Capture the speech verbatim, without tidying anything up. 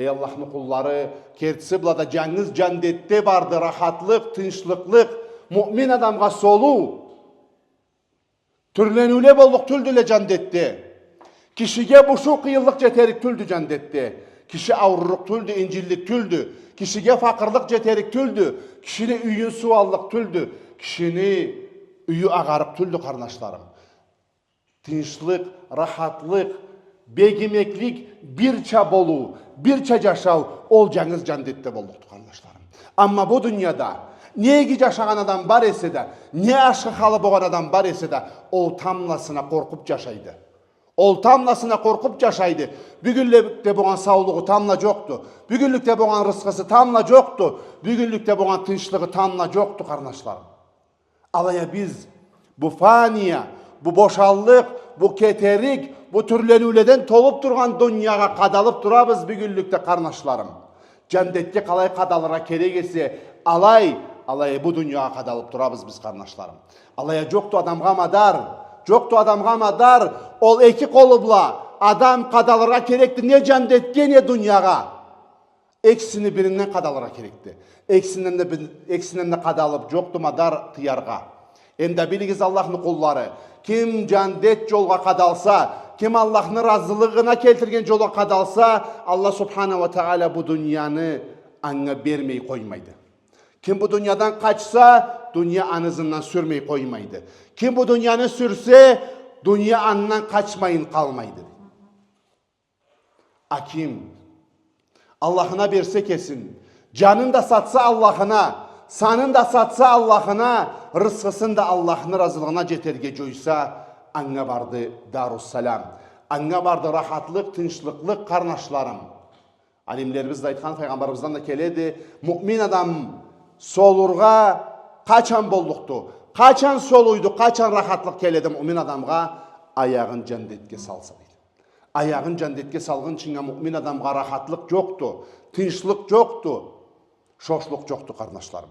Эй Аллахны къуллары, кертиси бла да джангыз джандетде барды рахатлыкъ, тынчлыкълыкъ, муъмин адамгъа солуу. Тюрлениуле боллукъ тюлдюле джандетде. Кишиге бушуу, къыйынлыкъ джетерик тюлдю джандетде. Киши аурурукъ тюлдю, инджиллик тюлдю. Кишиге факъырлыкъ джетерик тюлдю. Кишини юйюн суу аллыкъ тюлдю. Кишини юйю агъарыкъ тюлдю, къарнашларым. Тынчлыкъ, рахатлыкъ, бегимеклик, бирча болуу, бирча джашау, ол джангыз джандетде боллукъду, къарнашларым. Амма бу дунияда не иги джашагъан адам бар эсе да, не ашхы халы болгъан адам бар эсе да, ол тамбласына къоркъуб джашайды. Ол тамбласына къоркъуб джашайды. Бюгюнлюкде болгъан саулугъу тамбла джокъду. Бюгюнлюкде болгъан рысхысы тамбла джокъду. Бюгюнлюкде болгъан тынчлыгъы тамбла джокъду, къарнашларым. Алай а биз бу фания, бу бошаллыкъ, бу кетерик, бу тюрлениуледен толуб тургъан дуниягъа къадалыб турабыз бюгюнлюкде, къарнашларым. Джандетге къалай къадалыргъа керек эсе, алай, алай бу дуниягъа къадалыб турабыз биз, къарнашларым. Алай а джокъду адамгъа мадар, джокъду адамгъа мадар, ол эки къолу бла адам къадалыргъа керекди не джандетге, не дуниягъа. Экисини биринден къадалыргъа керекди. Экисинден да бир-, экисинден да къадалыб джокъду мадар тыяргъа. Энди билигиз, Аллахны къуллары, ким джандет джолгъа къадалса, ким Аллахны разылыгъына келтирген джолгъа къадалса, Аллах субханаху уа тагъала бу дунияны анга бермей къоймайды. Ким бу дуниядан къачса, дуния аны ызындан сюрмей къоймайды. Ким бу дунияны сюрсе, дуния андан къачмайын къалмайды. А ким Аллахына берсе кесин, джанын да сатса Аллахына, санын да сатса Аллахына, рысхысын да Аллахны разылыгъына джетерге джойса, анга барды Даруссалам. Анга барды рахатлыкъ, тынчлыкълыкъ, къарнашларым. Алимлерибиз да айтхан, файгъамбарыбыздан да келеди, муъмин адам солургъа къачан боллукъду, къачан солуйду, къачан рахатлыкъ келеди муъмин адамгъа? Аягъын джандетге салса, дейди. Аягъын джандетге салгъынчынга муъмин адамгъа рахатлыкъ джокъду, тынчлыкъ джокъду, шошлукъ джокъду, къарнашларым.